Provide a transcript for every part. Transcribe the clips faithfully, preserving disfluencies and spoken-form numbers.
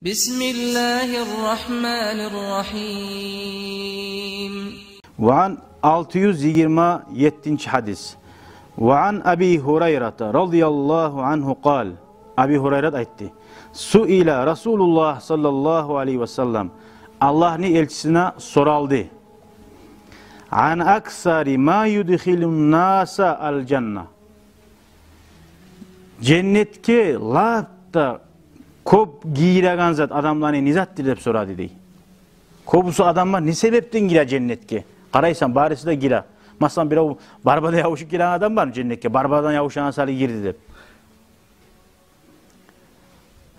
بسم الله الرحمن الرحيم. Ва ан, алты юз йигирма еттинчи гьадис. Ва ан Аби Гьурайрата радияллагьу ангьу къал. Аби Гьурайрат айтды: суила Расулуллагь саллаллагьу алайгьи ва саллам. Аллагьны элчисине соралды. Ан аксари ма юдхилун наса ал-жанна. Женнетге лап да кёп гиреген зат адамланы не затдыр деп сорады дей. Кёбюсю адамлар не себепден гире женнетге? Къарайсан, барысы да гире. Масала, бирев барбада ябушуп гиреген адам бармы женнетге? Барбадан ябушагъан саялы гирди деп.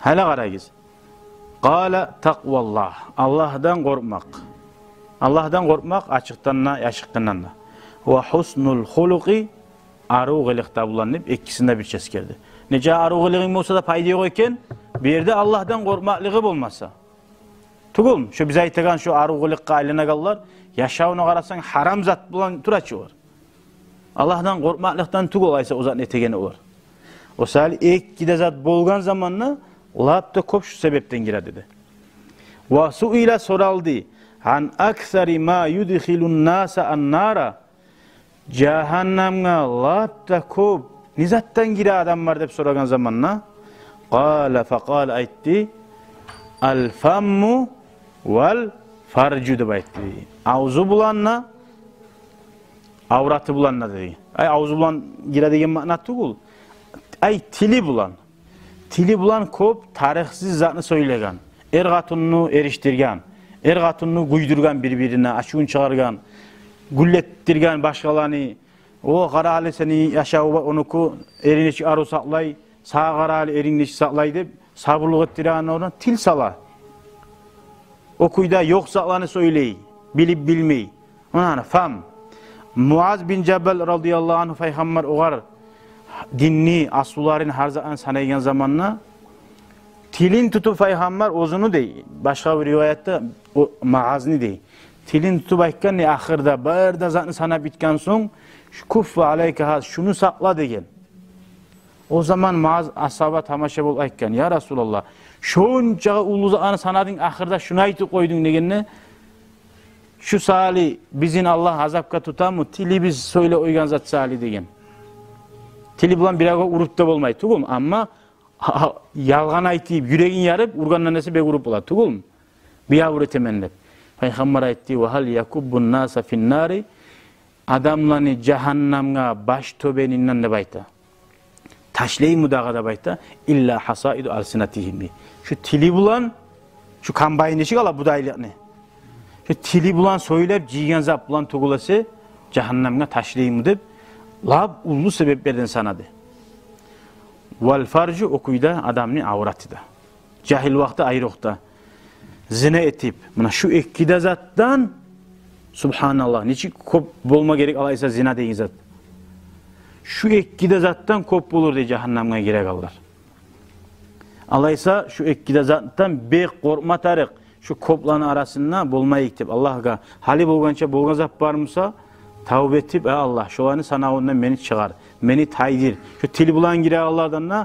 Гьали къарагъыз. Къала такъваллагь. Аллагьдан къоркъмакъ. Аллагьдан къоркъмакъ ачыкъдан да, яшыртгъындан да. Ва гьуснул хулукъи, арив къылыкъ да булан деп, экисин де бирче эсгерди. Нече арив къылыгъынг болса да пайда ёкъ экен, бу ерде Аллагьдан къоркъмакълыгъы болмаса. Тюгюлмю? Шо биз айтагъан шо арив къылыкъгъа айланагъанлар, яшавуна къарасанг, гьарам зат булан тура чы олар. Аллагьдан къоркъмакълыкъдан тюгюл, айса, о затны этеген олар. О саялы эки де зат болгъан заманда лап да кёп шу себепден гире деди. Ва суила, соралды, ан аксари ма юдхилун наса ан-нара. Жагьаннамгъа лап да кёп не затдан гире адамлар деп сорагъан заманда, къала, факъала, айтды, ал-фамму вал-фаржу деп айтды. Авзу булан да, авраты булан да деди. Ай, авзу булан гире деген маъна тюгюл. Ай, тили булан. Тили булан кёп тарыкъсыз затны сёйлеген. Эр-къатынны эришдирген. Эр-къатынны гюйдюрген бир-бирине, ачувун чыгъаргъан. Гюллетдирген башгъаланы. О, къара гьали, сени яшавунг бар, онуки эринг нечик арив сакълай, сагъа къара гьали, эринг нечик сакълай деп, сабурлукъ этдиреген орнуна тил сала. О кюйде ёкъ затланы сёйлей, билип-билмей. Муна, фам. Муаз бин Жабал радияллагьу ангьу, пайхаммар огъар динни аслуларын, гьар затын санайгъан заманда, тилин тутуп пайхаммар оьзюню дей, башгъа бир риваятда о Муазны дей. Тилин тутуп айтгъан дей, ахырда бары да затны санап битген сонг, шу куффа алайка гьаз, шуну сакъла деген. О заман Муаз асгьаба тамаша болуп айтгъан: «Я Расулаллагь, шончакъы уллу затланы санадынг, ахырда шуну айтып къойдунг», — дегенде, «Шу саялы бизин Аллагь азапгъа тутамы, тилибиз сёйлеп къойгъан зат саялы?» — деген. Тили булан биревге уруп да болмай тюгюлмю, амма ялгъан айтып, юрегин ярып, ургъандан эсе бек уруп бола тюгюлмю? «Биябур этемен», — деп. Пайхаммар айтды: «Ва гьал якуббун наса фин-нари», адамланы жагьаннамгъа баш тёбенинден деп айта, ташлаймы дагъы деп айта, «илла гьасаиду алсинатигьим». Шу тили булан, шу комбайн нечик ала будайлыкъны, шу тили булан сёйлеп жыйгъан зат булан тюгюл эсе, жагьаннамгъа ташлаймы деп, лап уллу себеплерден санады. Вал-фаржу, о кюйде адамны авраты да. Жагьил вакъти айрокъда зина этип, муна шу эки де затдан, субгьаналлагь, нечик кёп болма герек алайса зина деген зат. Шу эки де затдан кёп болур дей жагьаннамгъа гирегенлер. Алайса шу эки де затдан бек къоркъма тарыкъ, шу кёплени арасында болмайыкъ деп, Аллагьгъа гьали болгъанча болгъан зат бар буса, тавба этип: «Эй Аллагь, шоланы санавундан мени чыгъар, мени тайдыр, шу тили булан гирегенлерден де,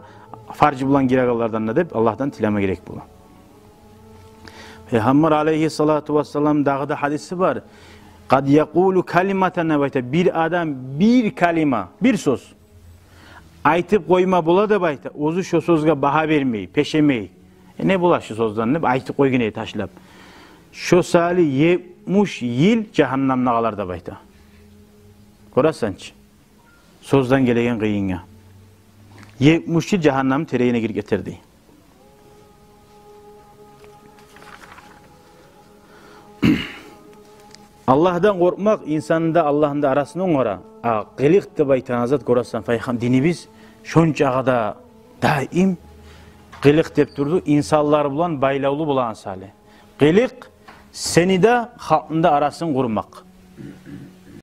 фаржы булан гирегенлерден де», — деп Аллагьдан тилеме герек бола. Пайхаммар алайгьиссалату вассалам дагъы да гьадиси бар. «Къад якъулу калиматан», — деп айта, бир адам бир калима, бир сёз айтып къойма бола деп айта, оьзю шо сёзге багьа бермей, пешемей. «Э, не бола шу сёзден?» — деп айтып къойгъан эди ташлап. Шо саялы етмиш йыл жагьаннамда къалар деп айта. Гёресен чи, сёзден гелеген къыйынгъа. Етмиш йыл жагьаннамны теренине гирип гетер дей. Аллагьдан къоркъмакъ инсанны да, Аллагьны да арасын онгарар. А къылыкъ деп айтагъан зат, гёресен, пайхам-, динибиз шончакъы да даим къылыкъ деп турду, инсанлар булан байлавлу болагъан саялы. Къылыкъ сени де, халкъны да арасын къурмакъ.